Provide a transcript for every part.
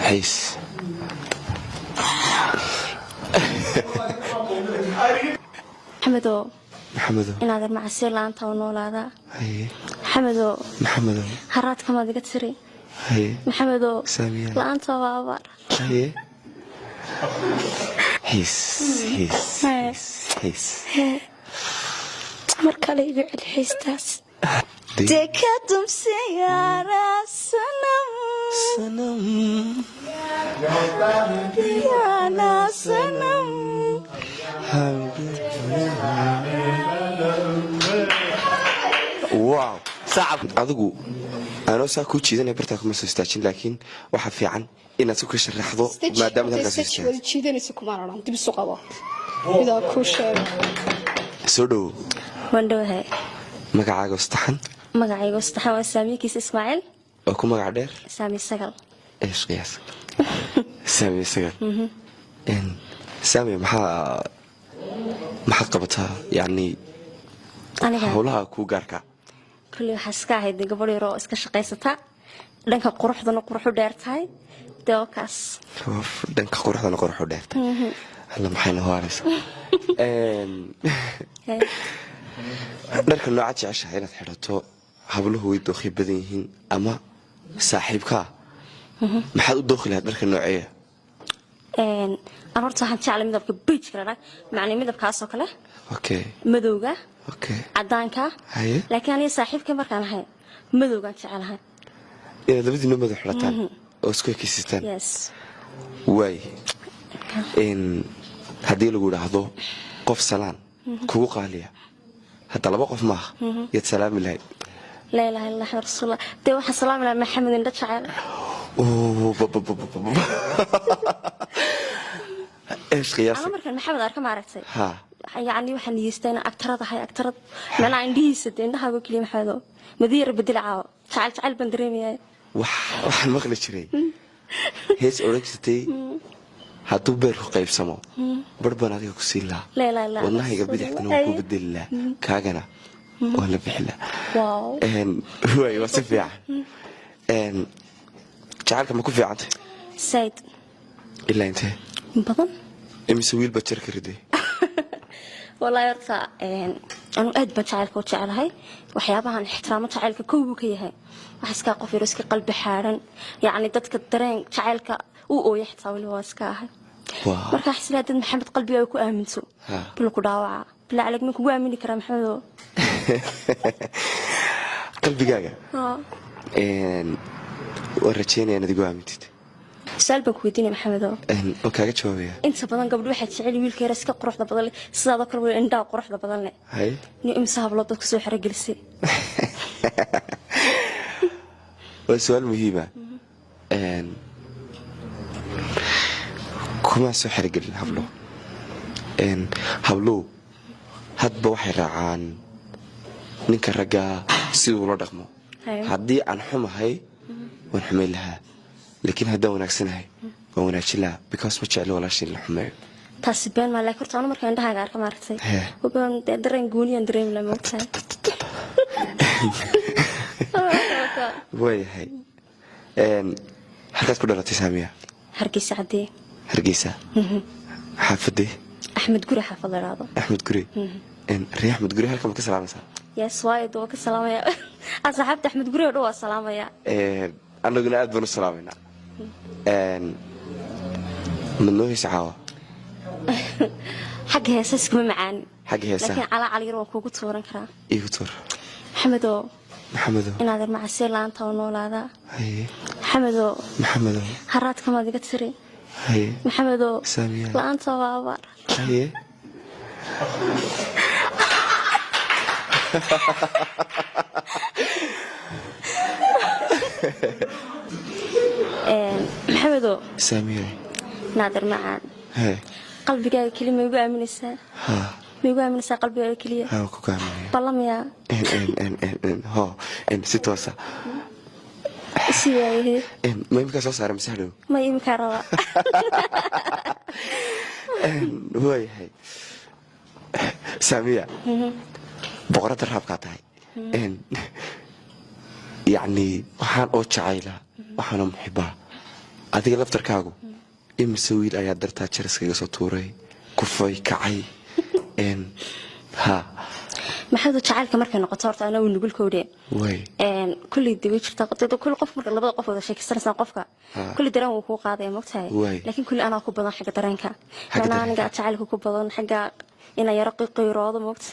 Xiis. Maxamedow. Maxamedow. Inaadan macasiir la'aanta u noolaadaa. Haye. Maxamedow. Maxamedow. Haraadkamaad iga tiri. Haye. Maxamedow. Saamiya. La'aanta waa abaar. Haye, xiis, xiis. Haye. Xiis. Mar kale igu celi xiistaas. Deka tumse yaara sanam. Sanam. Yaana sanam. Wow, sacab adigu anoo saa kuu jiidanaya bartaa kuma soo istaajin, laakiin waxaa fiican inaad ku ka sharaxdo maadaama halkaas soo istaagtay. Wada jiidanaysa kumaan odhan, dib isu qabo midaa kuu sheega. Soo dhowow. Waan dhowahay. Magacaaga saddexan? Magacaygu saddexan waa Saamiye Kiis Ismaaciil. Oo ku magac dheer? Saami Sagal. Eesh qiyaas, Saamiye Sagal. Saamiye, maxaad qabataa yacni? Aniga? Howlaha kuu gaarka. Kulley waxaa iska ahayd gabadh yaroo iska shaqaysata, dhanka quruxdana quruxu dheer tahay, dee oo kaas. Of, dhanka quruxdana quruxu dheertay. Alla, maxayna hoaraysa? Dharka nooca jeceshahay inaad xidhato? Habluhu way dookhi badan yihiin, ama saaxiibkaa maxaad u dooqi lahayd dharka nooceeya? An horta waxaan jeclay midabka beige-ka la dhaha, macnii midabkaasoo kale. Madowga. Cadaanka. Laakiin aniga saaxiibkay markaan ahay madowgaan jecelahay. Inaad labadiina madow xidhataan oo isku ekeysitaan? Yes. Waay, haddii lagu idhaahdo qof salaan kugu qaaliya, hadda laba qof maaha, yaad salaami lahayd? Laa ilaha illa axmed rasuulullah. Dee waxaan salaami lahaa Maxamed Indho Jecel. Oh, ba- ba- ba- ba- ba- eesh qiyaasi. Ama markaan Maxamed arka, maaragtay, yacni waxaan niyeystaa inaan agtarad ahay, agtarad, macnaha indhihiisa, dee indhahaago keliya. Maxamedo madiira bedel caawo, jacayl jacayl baan dareemayaa. Waxaan maqli jiray hees odhan jirtay: "Hadduu beerku qaybsamo, bar baan adiga ku siin lahaa." Laa ilaaha illa. Wadnahayga bidixdana waan ku bedeli lahaa, kaagana waan la bixi lahaa. Waay, waa si fiican. Jacaylka ma ku fiicantay? Said. Ilaa intee? Badan. Imise wiil baad jar ka riday? Wallaahi horta anu aad baan jacaylka u jeclahay. Waxyaabahan ixtiraamo jacaylka kow buu ka yahay. Wax iskaa qof yaro iska qalbi xaaran, yacni dadka dareen jacaylka u ooya xitaa weliba waa iska ahay. Markaa xasilaa dad Maxamed qalbigaaga ku aaminto, bila ku dhaawaca, bila calag ma kugu aamini karaa, Maxamedo? Qalbigaaga waan rajeynaya inaad igu aamintid. Su-aal baan ku weydiinaya, Maxamedo. Waan kaaga jawaabaya. Inta badan gabdho waxay jecel wiilka yara iska quruxda badan leh, sidaadoo kale weli indhaha quruxda badan leh. Hay. Nin imisa hablood dadka soo xerogelisay? Waa su-aal muhiima. Kumaa soo xerogelin hablo. Habluhu hadba waxay raacaan ninka raggaa siduu la dhaqmo. Haddii aan xumahay waan xumayn lahaa, laakiin haddaan wanaagsanahay waan wanaajin lahaa, because ma jeclo walaasha in la xumeeyo. Taasi been maa, laakiin horta anu markaa indhahaaga arka, maaragtay, waban dee dareen gooniyaan dareemi lahaa, maogtahay? Waayahay. Halkaad ku dhalatay, Saamiya? Hargeysa caddee. Hargeysa, xaafadee? Axmed Guri xaafad la idhaahdo. Axmed Guri. Ree Axmed Guri halkan ma ka salaamaysaa? Yes, waayo waa ka salaamaya. Asxaabta Axmed Guri oo dhan waa salaamaya. Annaguna aad baan u salaamaynaa. Mad noo heesa caawa? Xagga heesa iskuma macaani. Xagga heesaha. Laakiin calaacal yar waan kuugu tuuran karaa. Iigu tuur. Maxamedow. Maxamedow. Inaadeer macasee la'aanta oo noolaadaa. Haye. Maxamedow. Maxamedow. Haraadkamaad iga tiri. Haye. Maxamedow. Saamiya. La'aanta waa abaar. Haye. Maxamedow. Saamiya. Naadir macaan. Haye. Qalbigaaga keliya ma igu aaminaysaa? Ha. Ma igu aaminaysaa qalbigaaga keliya? Ha, ku kaaminaya. Ballamayaa? Ho, si toosa. Isi waayahe. Ma imika soo saara mise hadhow? Ma iminkaa rabaa. Waayahay, Saamiya, boqoradda raabkaa tahay. Yacni waxaan oo jacaylaa, waxaanoo muxibaa. Adiga laftarkaagu imise wiil ayaa dartaa jaraskaga soo tuuray, kufay, kacay n ha? Maxamed, jacaylka markay noqoto, horta anaa nugulkowdhe. Way. Kulley dee way jirtaa. Dee kulli qof marka labada qof wada sheekeysanaysaan, qofka kulli dareen wuu kuu qaadaya, mogtahay? Waay. Laakiin kulli anaa ku badan xagga dareenka. Xagga Macnaha dareenka. aniga jacaylka ku badan, xagga inaan yaro qiiroodo, mogta?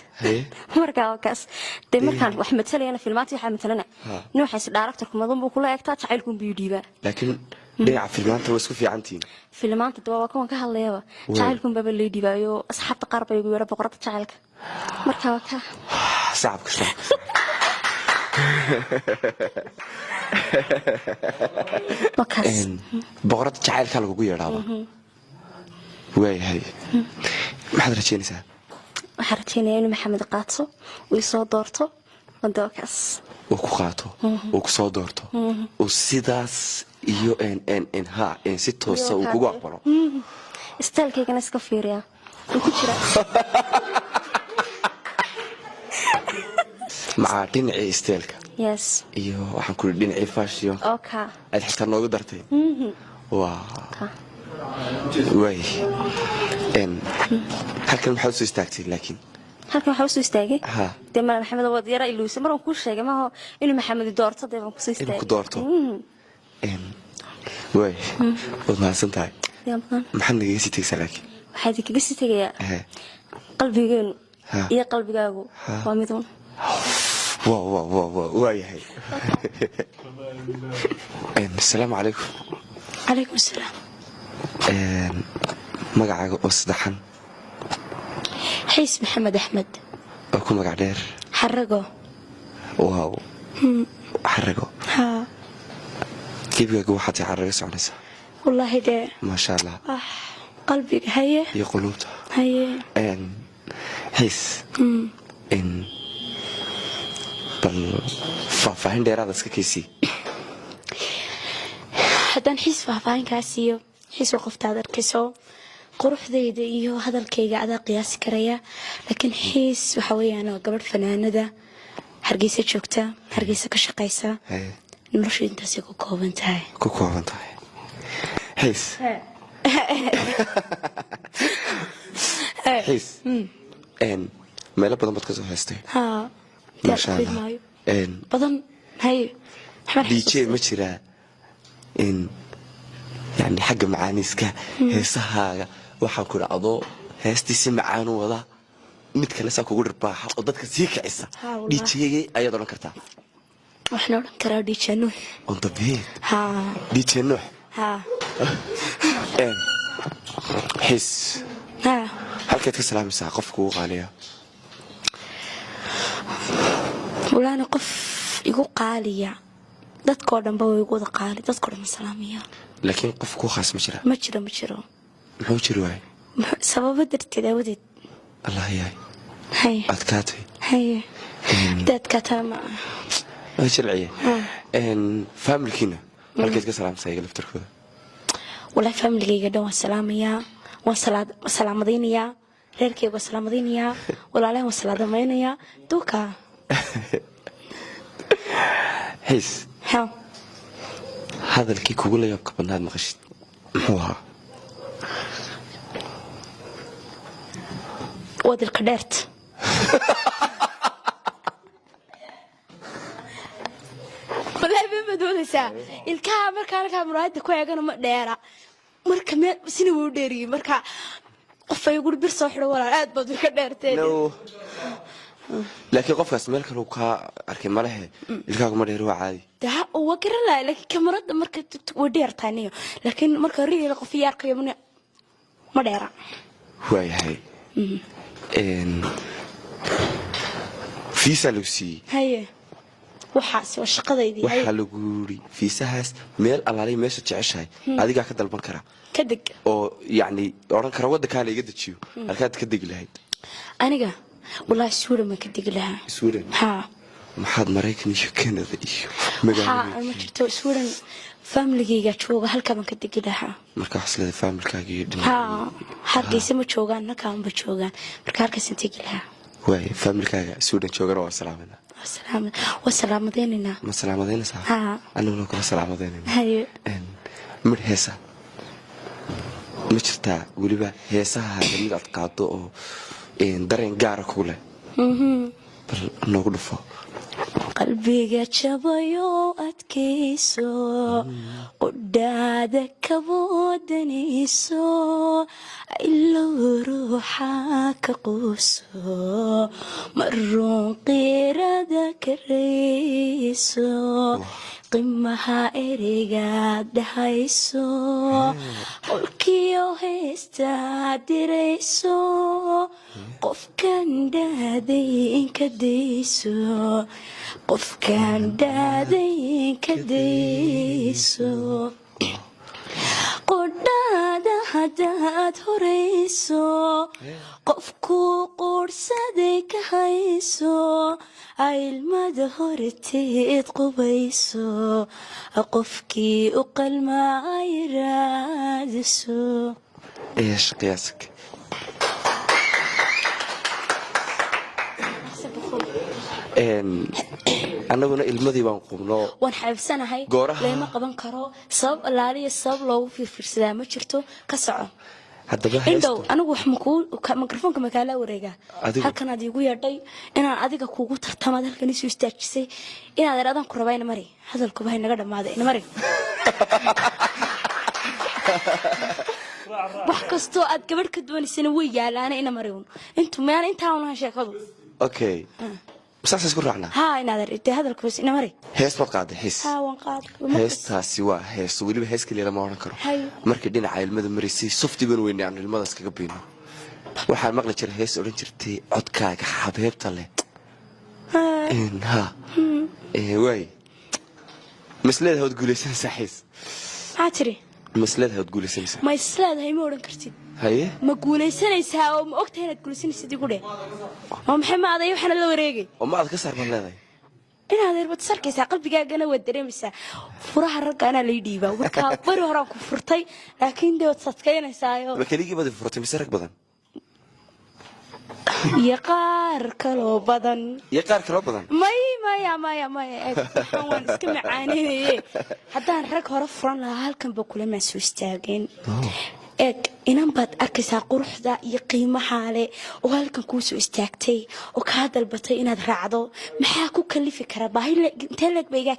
Markaa waa kaas dee. Markaan wax matalayana, filmaantii waxaa matalana, nin waxays directorku madan buu kula eegtaa, jacaylkuun buu dhiibaa. Laakiin dhinaca filmaanta waa isku fiicantihiin. Filmaanta de waa kuwan ka hadlayaba. Jacaylkuun baaba lay dhiibaayo. Asxaabta qaar baa igu yeedha boqorada jacaylka. Marka waa ka Sacabka, sacabka. Waa kaas. Boqorada jacaylkaa lagugu yeedhaaba. Waayahay, maxaad rajaynaysaa? Waxaan rajaynayaa inuu Maxamed qaato, uu isoo doorto wade. Waa kaas. Uu ku qaato, uu ku soo doorto, uu sidaas iyo n n n ha n si toosa uu kugu aqbalo. Stylekaygana iska fiiriyaa, wuu ku jiraa. Macaa dhinacii styleka iyo waxaan ku dhinacii fashion aad xitaa noogu dartay waa waay. Halkan maxaad usoo istaagtay laakiin? Halkan waxaa usoo istaagay, Ha. dee mala Maxamed waad yara iluusay maraan kuu sheegay maaho inuu Maxamed i doorto, dee baan kusoo Inuu istaagay. ku doorto. Waay, waad mahadsan tahay. Yaa badan. Maxaad nagaga sii tegaysaa laakiin? Waxaa idinkaga sii tegayaa, qalbigeenu iyo qalbigaagu waa midun. Wa waayahay. Asalaamu calaykum. Calaykum asalaam. Magacaaga oo saddexan? Xiis Maxamed Axmed. Oo ku magac dheer? Xarago. Wow, Xarago. Haa. Gebigaaga waxaad tahay xarago soconaysaa. Wallaahi dee. Maasha Allah. Ah, qalbiga haye. Iyo quluubta. Haye. Xiis, bal faahfaahin dheeraada iska keysii. Haddaan Xiis faahfaahin kaa siiyo, Xiis waa qoftaad arkayso. Quruxdayda iyo hadalkayga adaa qiyaasi karaya, laakiin Xiis waxa weeyaan waa gabadh fanaanada, Hargeysa joogta, Hargeysa ka shaqaysa. Noloshu intaasay ku kooban tahay. Ku kooban tahay. Xiis, Xiis, meelo badan baad ka soo heestay. Haa. Maasha Allah. Maayo badan haye. DJ ma jiraa in yani xagga macaaniiska heesahaaga waxaa ku dhacdo heestii si macaan u wada, mid kale saa kugu dhirbaaxa oo dadka sii kicisa? Haa, wallahi. DJ ayaad odhan kartaa? Waxaan odhan karaa DJ Nuux. On the beat. Haa. DJ Nuux. Haa. Xiis, haa. halkeed ka salaamaysaa qofka kugu qaaliya? Walaana qof igu qaaliya, dadkoo dhanba way igu wada qaali, dadkoo dhan ma salaamaya. Laakiin qof kuu khaas ma jira? Ma jiro, ma jiro. Muxuu jiri waayay? Sababo darteed aawadeed. Allah yahay. Haye. Adkaatay. Haye, daadkaataa ma. Waa jilciye. Faamilkiina halkeed ka salaamaysaa iyaga laftarkooda? Walahi faamiligayga dhan waan salaamayaa, waan salaamadaynayaa, reerkayga waan salaamadaynayaa, walaalahan waan salaamadaynayaa, duuka. Xiis, ha. Hadalkii kugu la yaabka badnaad maqashid muxuu ahaa? Wadilka dheerta. Walahi ma madoodaysaa ilkaha markaa halkaa muraayada ku eegana ma dheera, marka meel sina wuu dheeriyey, marka qof ay guri bir soo xidho, walaal aad baad ka dheerteen. No, laakiin qofkaas meel kale uu kaa arkay malehe, ilkaagu ma dheer, waa caadi. Dee ha, waa garan lahay, laakiin kamarada marka tugtug way dheertahay niyo, laakiin marka real qof iyo arkayo ma dheera. Waayahay. Fiisaa lagu siiyey. Haye, waxaasi waa shaqadaydii. Waxaa Haye. lagu yiri fiisahaas meel alaalay meesha jeceshahay adigaa ka dalban kara Ka deg. oo yacni odhan kara waddankaa la iga dejiyo. Halkaad ka degi lahayd? Aniga wallaahi Sweden baan ka degi lahaa. Sweden? Haa. Maxaad Maraykan iyo Canada iyo Waxaa magaalooyin? Ma jirto, Sweden familigayga jooga, halkaa baan ka degi lahaa. Marka waxaas leedahay faamilkaaga iyo dhinac. Haa, Hargeysa ma joogaan, halkaan ba joogaan, marka halkaasaan tegi lahaa. Waay, faamilkaaga Sweden joogana waa salaamayna. Waa salaamadaynaynaa. Ma salaamadaynasaa? Haa. Aniguna kula salaamadaynayna. Haye. Midh heesa ma jirtaa? Weliba heesahaaga mid aad qaado oo dareen gaara kugu leh, bal noogu dhufo. Qalbiga jabayow, adkayso, qudhaada kaboodanayso, ilow ruuxa ka quuso, maruun qiirada karayso, qiimaha ereygaad dhahayso, qolkiyo heestaad dirayso, qofkan dhaaday inka dayso, qofkan dhaaday inka dayso, qudhaada haddaad horayso, qofku quurhsaday ka hayso, ilmada horteed qubayso, qofkii u qalmaay raadiso. Eesh qiyaasak. Annaguna ilmadii baan qubno. Waan xabiibsanahay. Gooraha. Lama qaban karo. Sabab allaaliya sabab loogu fiirfiirsadaa ma jirto. Ka soco. Haddaba indhow heestu anigu wax makuu mikrofoonka makaalaa wareegaa? Adigu? Halkan aad iigu yeedhay inaan adiga kuugu tartamaad halkan isoo istaajisay inaad idhahdaan ku rabaa. Ina mari, hadalkuba haynaga dhammaaday, ina mari. Wax kastoo aad gabadh ka doonaysana way yaalaana, ina mari un intu meel intaa unaha sheekadu. Okay, saas isku raacnaa. Haa, inaad dee hadalku bas ina mari. Hees baad qaaday, hees. Haa, waan qaad. Heestaasi waa hees, weliba hees keliya lama odhan karo. Hay. Markii dhinaca ilmada maraysay, sufti baan weynay aan ilmadaas kaga biino. Waxaan maqli jiray hees odhan jirtay "Codkaaga xabeebta leh". Ha waay, masleedaha waad guulaysanaysaa, xiis? Maxaa tiri? Masleedaha waad guulaysanaysaa? Ma isleedahay ma odhan kartid. Haye. Ma guulaysanaysaa oo ma ogtahay inaad guulaysanaysid? Igu dheh oo maxay ma aday waxaana la wareegay. Oo ma aad ka saar baad leedahay? Inaad erbad sarkaysaa, qalbigaagana waad dareemaysaa. Furaha ragga anaa lay dhiibaa, markaa bari horaan ku furtay, laakiin dee waad sadkaynaysaayo. Ma keligii baad furtay mise rag badan? Iyo qaar kaloo badan. Iyo qaar kaloo badan. May, maya, maya, maya. Eeg, waxaan waan iska macaaneynaye. Haddaan rag hore furan lahaa, halkan ba kulamaa soo istaageen. Eeg, inan baad arkaysaa quruxda iyo qiimaha leh oo halkan kuu soo istaagtay oo kaa dalbatay inaad raacdo. Maxaa ku kalifi kara? Baahi intee leeg ba igaa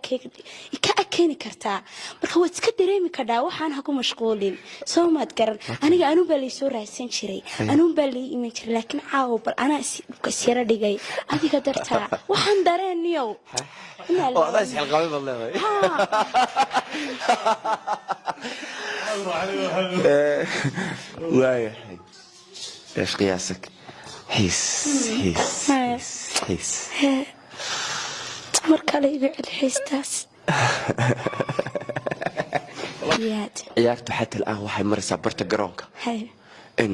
ka keeni kartaa? Marka waad iska dareemi kardhaa. Waxaan ha ku mashquulin, soo maad garan? Aniga anuun baa laysoo raadsan jiray, anuun baa lay iman jiray, laakiin caawa bal anaa dhulka isyara dhigay adiga dartaa. Waxaan dareeniyow. Oo adaa isxilqaamay baad leedahay. Waayahay, eesh qiyaasak, xiis, xiis, xiis, xiis. Mar kale igu celi xiistaas yaad. Ciyaartu xata al'aan waxay maraysaa barta garoonka in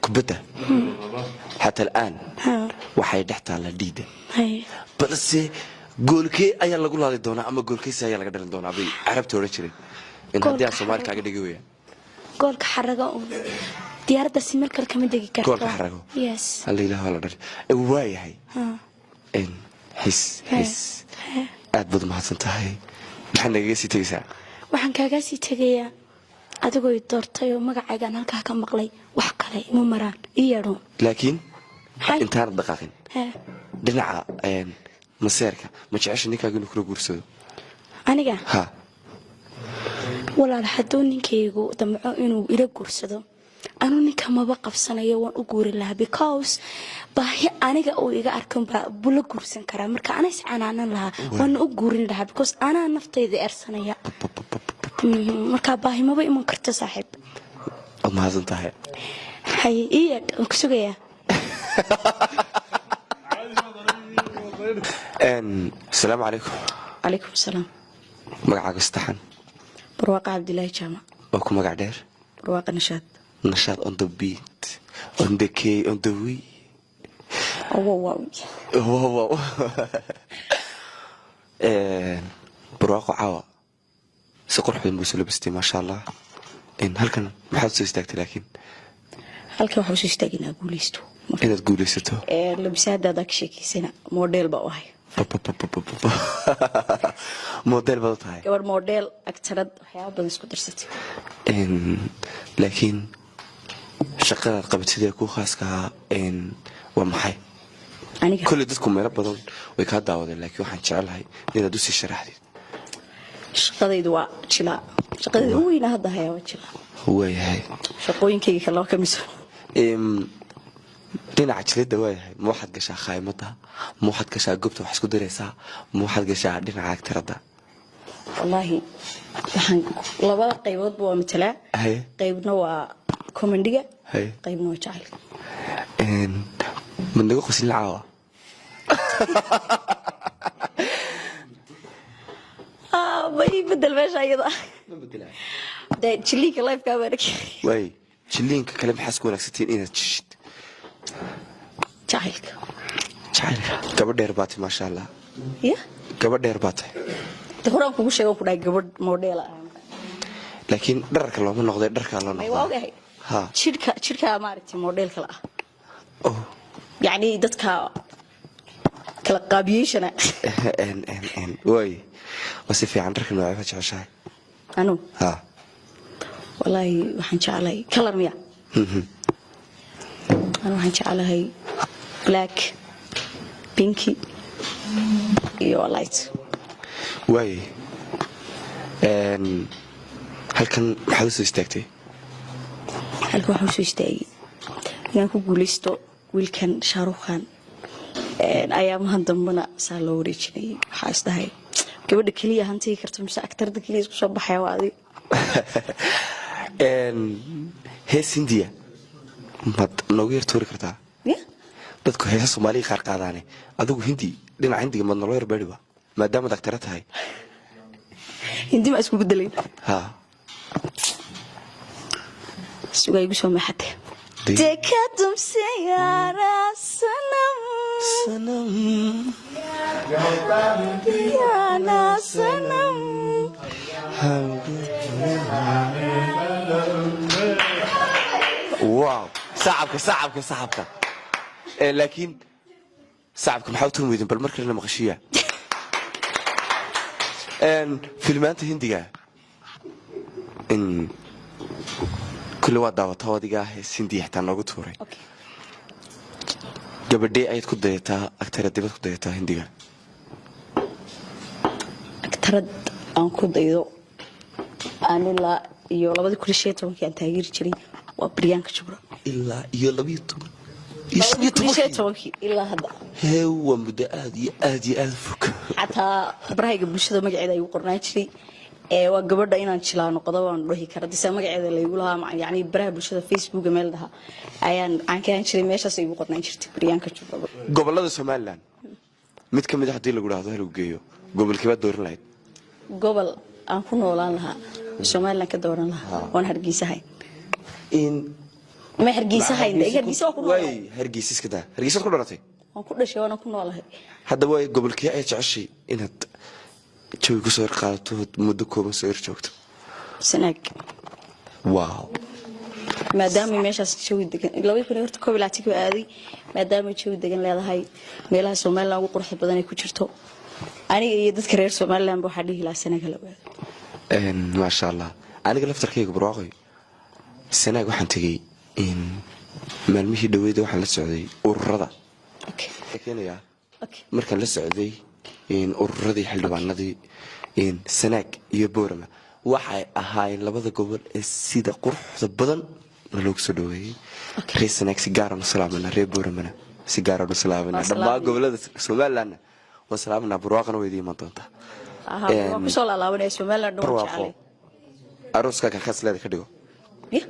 kubadda xata al'aan waxay dhex taallaa dhiidda, balse goolkee ayaa lagu laadi doonaa ama goolkeysi ayaa laga dhalin doonaa bay carabta odhan jireen in haddii aan Goolka Soomaali xarago. Kaaga dhigi weeyaan. Goolka xarago uun, diyaaraddaasi meel kale kama degi karto. Goolka xarago. Yes. Alla ilaah waa la dhali. Waayahay. In xis xis, aad baad umahadsan tahay. Maxaad nagaga sii tegaysaa? Waxaan kaagaa sii tegayaa adigoo i doortay oo magacaygaan halkaa ka maqlay. Wax kale ima maraan, ii yeedhoon. Laakiin Maxay? intaanad dhaqaaqin, dhinaca maseerka, ma jecesha ninkaaga inuu kula guursado? Aniga? Ha. Walaal, hadduu ninkaygu damco inuu ila guursado, anuu ninka maba qabsanayo, waan u guurin lahaa, because baahi aniga uu iga arkan baa buu la guursan karaa. Marka anaa is canaanan lahaa, waana u guurin lahaa, because anaa naftayda eersanaya. Marka baahi maba iman karto, saaxiib. Waad mahadsan tahay. Haye, ii yeedh, waan ku sugayaa. Asalaamu calaykum. Calaykum salaam. Magacaaga saddexan? Barwaaqa Cabdilaahi Jaamac. Waa ku magac dheer? Barwaaqa Nashaad. Nashaad on the beat, on the k, on the w. Wow. Wow. Barwaaqo caawa si qurux badan buu soo labistay, maasha Allah. Halkan maxaad soo istaagtay laakiin? Halkan waxaa usoo istaagay inaa guuleysto. Inaad guulaysato. Labisaadaada ka sheekeysana, model baa u ahay, Bababababa. Model baad u tahay. Gabadh model, actorad, waxyaaba badan isku darsatay. Laakiin shaqadaad qabatid ee ku khaaska waa maxay? Aniga? Kolley dadku meelo badan way kaa daawadeen, laakiin waxaan jecelahay inaad usii sharaxdid. Shaqadaydu waa jilaa. Shaqadayda ugu weynaa hadda hayaa waa jilaa. Waayahay. Shaqooyinkayga kale waa ka miso. Dhinaca jilidda, waayahay, ma waxaad gashaa khaaymada, ma waxaad gashaa goobta wax isku diraysaa, ma waxaad gashaa dhinaca actoradda? Wallaahi waxaan labada qayboodba waa matalaa. Qaybna waa comedyga, qaybna waa jacaylka. Mad naga qoslin caawa? Ma ii bedel meesha iyada dee jiliinka lifekaa baan arkay. Waay, jiliinka kale maxaa isku wanaagsantiin inaad jishid? Jacaylka. Jacaylka. Gabadh dheer baa tahay, maasha Allah. Ya? Gabadh dheer baa tahay. De horaan kugu sheego, ku dhahay gabadh model ah. Laakiin dhararka looma noqday, dharkaa loo May, waa noqdaa. ogahay. Ha. Jidhka maaragtay modelka la ah. Oh. Yacni dadka kala qaabiyeyshana. En en en waay, waa si fiican. Dharka noocee baa jeceshahay? Anu? Ha. Wallaahi waxaan jeclahay color miya. Anu waxaan jeclahay black, pinky iyo light. Waay, halkan maxaad usoo istaagtay? Halka waxaan usoo istaagay inaan ku guulaysto wiilkan Shaarukhan. Ayaamahan dambena saa loo wareejinayay, waxaa isdhahay gabadha keliya hantigi karta mise actorada keliya isku soo baxaya waa adig. Hees Hindiya maad noogu yar tuuri kartaa? Ya? Dadku heesa Soomaaliya qaar qaadaane, adigu Hindi, dhinaca Hindiga maad naloo yar beedhiba, maadaama actorad tahay? Hindi ma isku bedelayn. Ha. Sugaa, igu soo maxate. देखा तुमसे यारा सनम, याना सनम. Wow, sacabka, sacabka, sacabka! Laakiin sacabka maxaa u tumi weydin? Bal mar kalena maqashiya. Filmaanta Hindiga in kulli waa daawata, adigaa hees Hindiya xitaa noogu tuuray. Okay. Gabadhee ayaad ku dayataa, actoradibad ku dayataa Hindiga? Actorad aan ku daydo aan ilaa iyo 2015-kii aan taageeri jiray waa Priyanka Chopra. Ilaa iyo 12 iyo 15-kii? 2015-kii ilaa hadda. Hee, waa muddo aad iyo aad iyo aad fog. Xataa barahayga bulshada magaceeda igu qornaan jiray. Ee waa gabadha inaan jilaa noqdo waan dhahi kara disa magaceeda laygu lahaa, yacni baraha bulshada, Facebooka meel dhaha ayaan aan ka ahaan jiray, meeshaas igu qornaan jirtay Priyanka Chopra. Gobolada Somalilan mid ka mid a haddii lagu dhahdo halagu geeyo, gobolkii baad dooran lahayd? Gobol aan ku noolaan lahaa Somalilan ka dooran lahaa oon Hargeysahayn? In Ma Hargeysahayn de, Hargeysa waa ku noolahay. Waay, Hargeysa iska daa, Hargeysaad ku dhalatay. Waan ku dhashay waana ku noolahay. Hadda waay, gobolkii ayaad jeceshay inaad jawi kusoo yar qaadato, muddo kooban soo yar joogto? Sanaag. Wow. Maadaama meeshaas jawi degan, 2000 horta 21-kii baa aaday, maadaama jawi degan leedahay, meelaha Somalilan ugu quruxda badan ay ku jirto, aniga iyo dadka reer Somaliland ba waxaa dhihi lahaa Sanaag hala ogaado. Maasha Allah. Aniga laftarkayga, Barwaaqoy, Sanaag waxaan tegey in maalmihii dhaweyda, waxaan la socday ururada keenayaa. Markaan la socday in ururadii xildhibaanadii in Sanaag iyo Boorama, waxay ahaayeen labada gobol ee sida quruxda badan na loogu soo dhaweeyey. Reer Sanaag si gaaraan u salaamanaa, reer Booramana si gaaraan u salaamanaa. Waa dhammaan salaamayna. Gobolada Somalilandna waan salaamanaa, Barwaaqana way idiin iman doontaa. Aha, waan kusoo laalaabanaya Somaliland dhan, waan Barwaaqo, jeclay. Arooska kalkaas leedahay ka dhigo. Ya?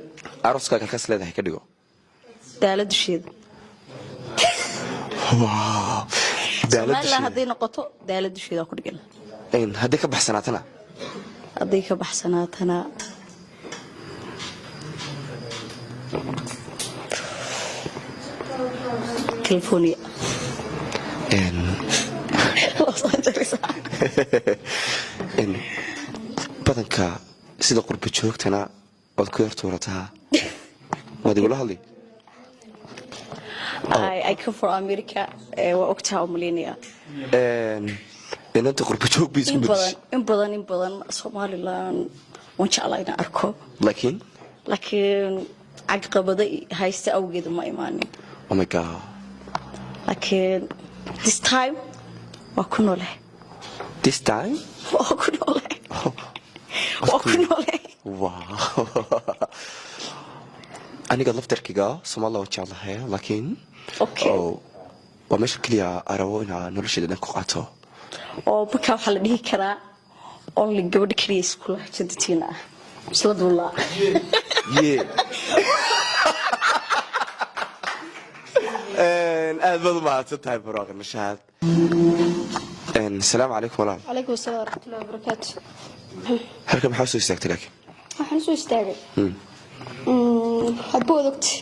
Arooska kalkaas leedahay ka dhigo. Daala dusheeda. Wow. Daala Somaliland dusheeda. hadday noqoto, daala dusheeda ku dhigan. Haddii ka baxsanaatana? Hadday ka baxsanaatana, California. Los Angeles. Badanka sida qurba joogtana waad ku yar tuurataa, waad igula hadli. I come from America. Waa ogtaha u malaynaya. Inanta qurba joog bay isku In badan, bedeshay. in badan, in badan Somaliland waan jeclaa inaan arko. Laakiin? Laakiin caqabado haysta awgeed ma imaanin. Oh my God. Laakiin this time waa ku noole. This time. Waa ku noole, waa ku noole. Wow, aniga laftarkiga Soomaalida waan jeclahay, laakiin oo waa meesha keliya aan rabo inaa nolosheeda dhan ku qaato. Oo markaa waxaa la dhihi karaa only gabadha keliya iskula jadatiina ah isla duulaa. Yeah. Aad baad u mahadsan tahay, Barwaaqo Nashaad. Asalaamu calaykum, walaal. Calaykum asalaam waraxmatullahi wabarakaatu. Halkan maxaa soo istaagtay laakiin? Waxaan usoo istaagay, hadba waad ogti,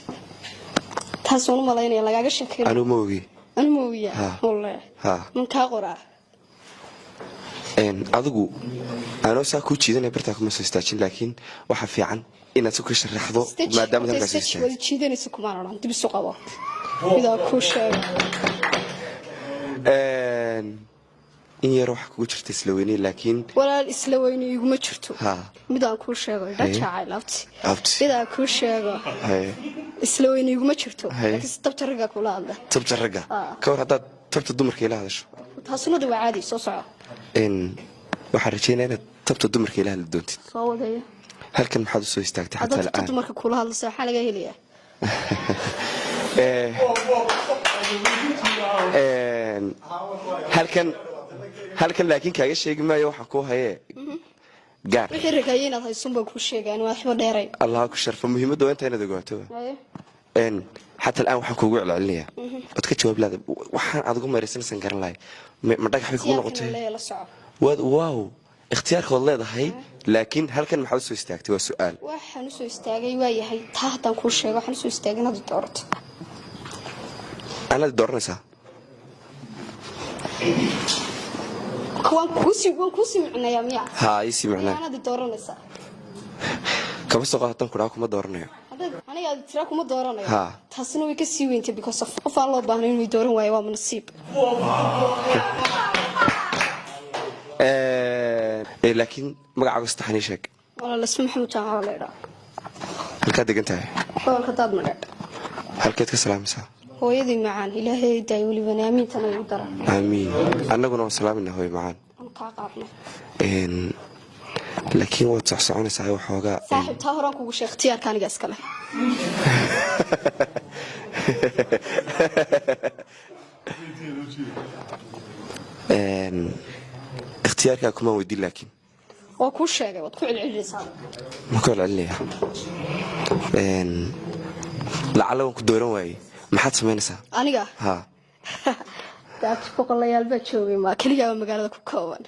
taas waan u malaynaya lagaaga sheekay. Anigu ma ogi. Anu ma ogiya? Ha. Wallahi. Ha. Man kaa qoraa? Adigu anoo saa kuu jiidanaya bartaa kuma soo istaajin, laakiin waxaa fiican inaad si ka sharaxdo maadaama halkaas soo istaagtay. Wada jiidanaysa kumaan odhan, dib isu qabo, midaa kuu sheego. In yar waxaa kugu jirta isla weyney, laakiin Walaal, isla weyni iguma jirto. Ha. Midaan kuu sheego, dhajacay laabti. Abti. Midaan kuu sheego, Haye. isla weyni iguma jirto. Haye. Laakiin tabta ragga kula hadla. Tabta ragga? Ka war haddaad tabta dumarka ila hadasho? Taasunada waa caadi, soo soco. Waxaan rajeynaya inaad tabta dumarka ila hadli doontid. Soo wadaya. Halkan maxaad usoo istaagtay Haddaad xataa tabta la'aan? dumarka kula hadlaysa, waxaa laga helayaa. Halkan laakiin kaaga sheegi maayo waxaan kuu hayee gaar. Wixii ragaye inaad haysun baan kuu sheegaan, waa waxba dheeray. Allah ku sharfo, muhiimadda waa intaa inaad ogaato. Xataa al'aan waxaan kuugu celcelinayaa ood ka jawaab laada, waxaan aad ugu mayraysanaysan garan lahay, ma dhagax bay kugu noqotay? Ikhtiyaarkana la soco. Waad wow, ikhtiyaarkood leedahay, laakiin halkan maxaad usoo istaagtay waa su-aal. Waxaan usoo istaagay waa yahay, taa haddaan kuu sheego, waxaan usoo istaagay inaad i doorato. Anaad dooranaysaa? Waan kuusii micnayaa miya? Haa, iisii macnaa. Anaad i dooranaysaa. Kama soo qaad haddaan kudhaha kuma dooranayo? Haddaad aniga aad tiraa kuma dooranayo, Ha. taasina way kasii weyntay, because of qof aan loo baahnayn inuu i dooran waayo waa nasiib. Laakiin magacaaga saddexan ii sheeg. Walaal, Isma Maxamuud Jaamac baa la idhaa. Halkaad degan tahay? Gobolka Daadmadheedh. Halkeed ka salaamaysaa? Hooyadii macaan, Ilaahay daay, welibana aamiintana igu dara. Aamiin, annaguna waan salaamayna hooyo macaan. Aan kaa qaadno. Laakiin waad socsoconaysaa waxoogaa. Saaxiib, taa horaan kugu sheeg, ikhtiyaarka aniga iskale. Ikhtiyaarkaa kumaan weydiin laakiin. Waa kuu sheegay, waad ku celcelinaysaa. Ma ku celcelinaya? Lacalla waan ku dooran waayey, maxaad samaynaysaa? Aniga? Ha. Daabti, boqolayaal baa joogay, maa keligaaba magaalada ku kooban.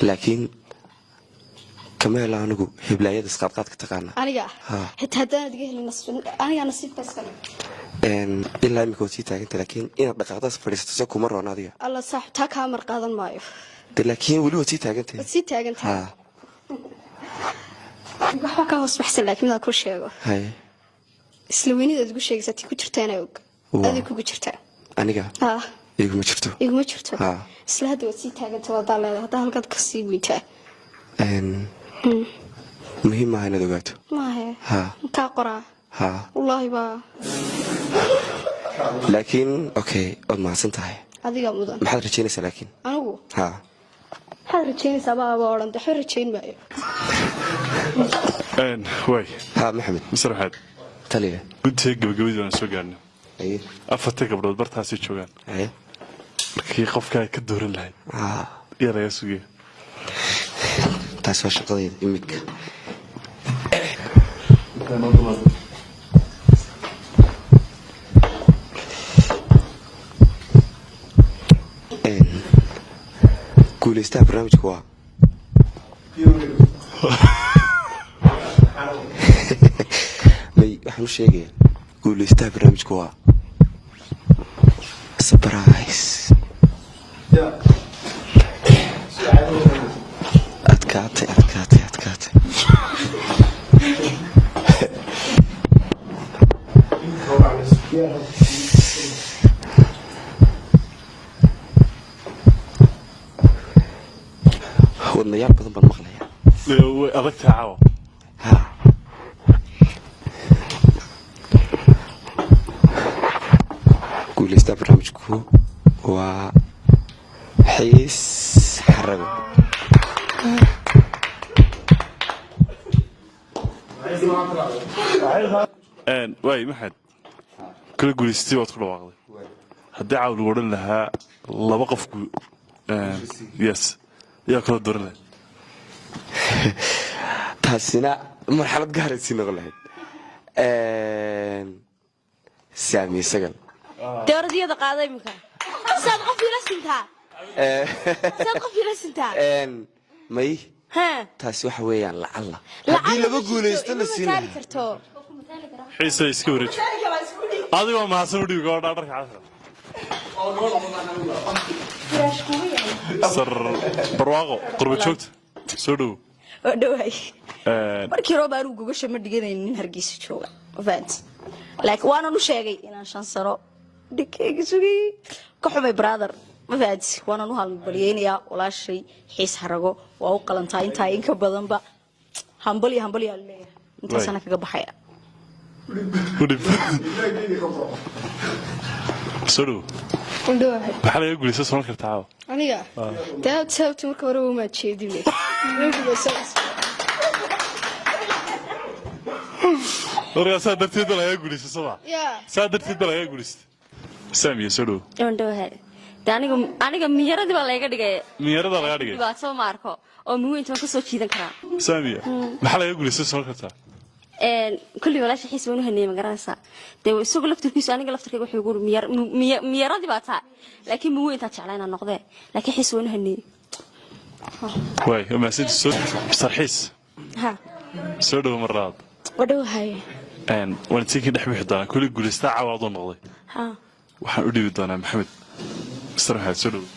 Laakiin kama helo anigu hiblaayada isqaadqaadka taqaana. Aniga? Ha. Xitaa haddaanad iga helin, anigaa nasiibka iskale. Ilaa imika waad sii taaganta, laakiin inaad dhaqaaqdaas fadhiisato se kuma roona adiga. Alla saaxib, taa kaa mar qaadan maayo. De laakiin weli waad sii taagantahay. Waad sii taagan tahay. Ha. Waxba kaa hoos baxsan, laakiin midaan kuu sheego. Haye. Isla weynidaad igu sheegaysaa tii ku jirta inaa og. Adig kugu jirtaa. Aniga? Ha. Iguma jirto. Iguma jirto. Ha. Isla hadda waad sii taaganta, wadaa leedahay haddaa halkaad ka sii weyntaa. Muhiim maaha inaad ogaato. Maahe? Ha. Kaa qoraa. Ha. Wallaahi baa. Laakiin okay, waad mahadsan tahay. Adigaa mudan. Maxaad rajaynaysaa laakiin? Anigu? Ha. Maxaad rajaynaysaa baaba odhan, waxba rajayn maayo. Waay. Ha, Maxamed. Mister Maxamed. Taliya. Guddiga gabagabadii waan soo gaarnay. Haye. Afarta gabdhood bartaasay joogaan. Haye. Markii qofka ay ka dooran lahayd yaa laga sugaya? Taas waa shaqadayda imika. Guuleystaha barnaamijka waa, may waxaan u sheegayaa, guuleystaha barnaamijka waa surprise. Adkaatay, adkaatay, adkaatay. Wadnayaal badan baan maqlayaa. Way adag tahay caawa. Ha, guulaystaa barnaamijku waa Xiis Xarago. Waay maxamed, kala guulaystay waad ku dhawaaqday. Haddii caawa lagu odhan lahaa laba qofku, yes, yaa kala dooran lahayd? Taasina marxalad gaaray sii noqon lahayd, Saamiye Sagal. Dowladiyada qaada iminka saad qof ila sintaa, saad qof ila sintaa. May. Ha. Taasi waxa weeyaan lacalla haddii laba guulaysto la siin mataali lahaa. karto. Xiisa iska wareeji adigoo mahadsan. U dhibi gabadha dharka casra sar Barwaaqo, qurba joogta, soo dhowo. Oo dhawaay. Markii roob anigu gogasha ma dhiganaynin nin Hargeysa jooga, ma fahanti? Laakiin waanan u sheegay inaan 5 sano dhinkeyga sugayey, ka xumay brother, ma fahanti? Waanan u hambalyeynayaa walaashay Xiis Xarago, waa u qalantaa intaa in ka badanba. Hambalyo, hambalyaa leeyahay, intaasana kaga baxaya. U dhib, soo dhowo. Udhawahay. Maxaa laga guulaysta soman kartaa caawa? Aniga dee sababta marka hore umaa jeedine. Markaa saa darteed ba lagaa guulaysta, soo ma? Ya. Saa darteed ba lagaa guulaysta. Saamiya, soo dhowo. Waan dhawahay. De aniga miyaradii baa layga dhigay. Minyarada lagaa dhigay. Dhibaato ma arko oo miweynta waan kasoo jiidan karaa. Saamiya, maxaa lagaa guulaysta soman kartaa? Kulli walaasha Xiis waan u haneeyey, ma garanaysaa? Dee isagu laftirkiisu, aniga laftirkayga wuxuu igu uri miyaradii baa taa, laakiin miweyntaa jeclaa inaan noqdee, laakiin Xiis waan u haneeyey. Waay, waa mahadsantii. Soo Sarxiis. Ha. Soo dhowo mar labaad. Wadhowahay. Waan idinka dhex bixi doonaa. Kulli guulaystaa caawa adoo noqday. Ha. Waxaan u dhibi doonaa Maxamed. Mr Maxamed, soo dhowo.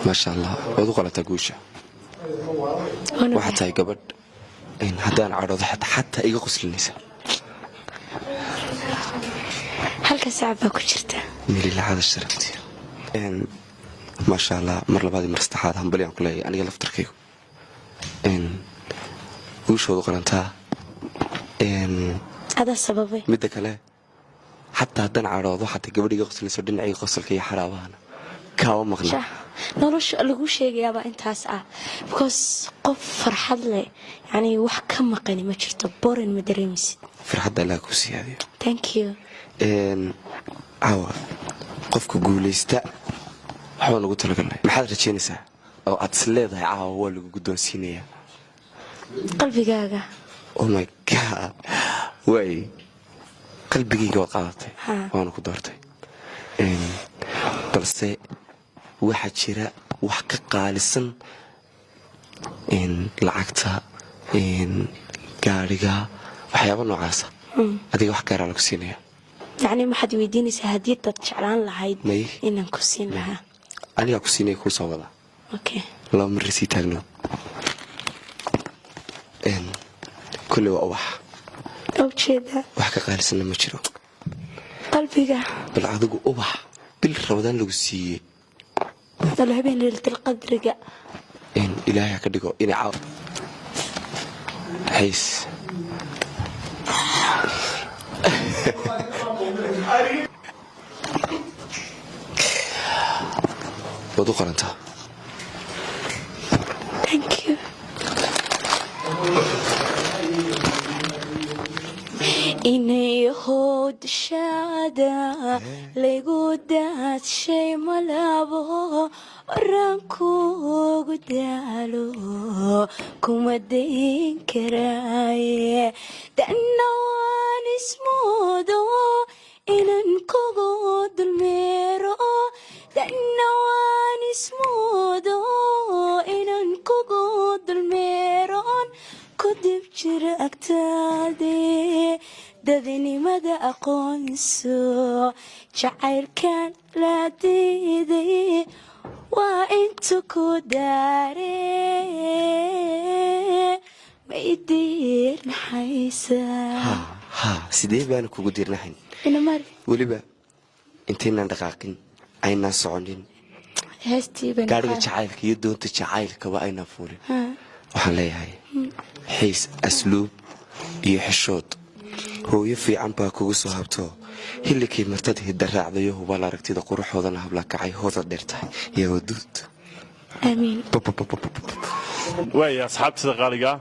Maasha Allah, waad u qalataa guusha. Waxaad tahay gabadh haddaan cadhoodo xataa iga qoslinaysa. Halka saac baa ku jirta. Mililacada sharafti, maasha Allah. Mar labaad iyo mar saddexaad hambalyaan ku leeyahay aniga laftarkaygu. Guushoodu qalantaa. Adaa sababay. Midda kale, xataa haddaan cadhoodo, xataa gabadh iga qoslinayso, dhinacii qosolka iyo xaraabahana kaama maqna. Nolosha lagu sheegayaabaa intaas ah, because qof farxad leh yani wax ka maqani ma jirto, boring ma dareemaysid. Farxadda Allah kuu siyaadiyo. Thank you. Caawa qofka guulaysta waxbaan ugu talagalnay. Maxaad rajaynaysaa oo aad is leedahay caawa waa lagu guddoonsiinayaa? Qalbigaaga. Oh my God, waay, qalbigayga waad qaadatay. Ha. Waana ku doortay, balse waxaa jira wax ka qaalisan lacagta, gaadhiga, waxyaaba noocaasa. Adiga wax gaaraa lagu siinaya. Yacni waxaad weydiinaysaa hadiyadaad jeclaan lahayd May. inaan ku siin lahaa? Anigaa ku siinaya, kuu soo wadaa. Okay. Laba marri sii taagno. Kulley waa ubax. Ujeedaa. Wax ka qaalisanna ma jiro. Qalbiga. Bal adigu ubax bil Rabadaan lagu siiyey. Dalo habeen Leylatul Qadriga. Ilaahay ha ka dhigo inay caaw Xiis. Waad u qalantaa. Thank you. Inay howdshaada laygu daadshay malabo orankugu daalo kuma dayn karaaye, danna waan ismoodo inan kugu dulmeero, danna waan ismoodo inan kugu dulmeeroon ku dib jira agtaade, dadnimada aqoonso, jacaylkan la diiday waa intu ku daare, ma idiirnaxaysa? Ha, sidee baana kugu diirnahayn? Inamari. Weliba intaynaan dhaqaaqin, aynaan soconin. Heestii baynu Gaadhiga jacaylka iyo doonta jacaylkaba aynaan fuulin. Waxaan leeyahay, Xiis, asluub iyo xishood hooyo fiican baa kugu soo habto, hillikii martad hidda raacdayo, hubaal aragtida quruxoodana habla kacay hooda dheer tahay iyo waduud. Aamiin. Waaya, asxaabtida qaaliga ah.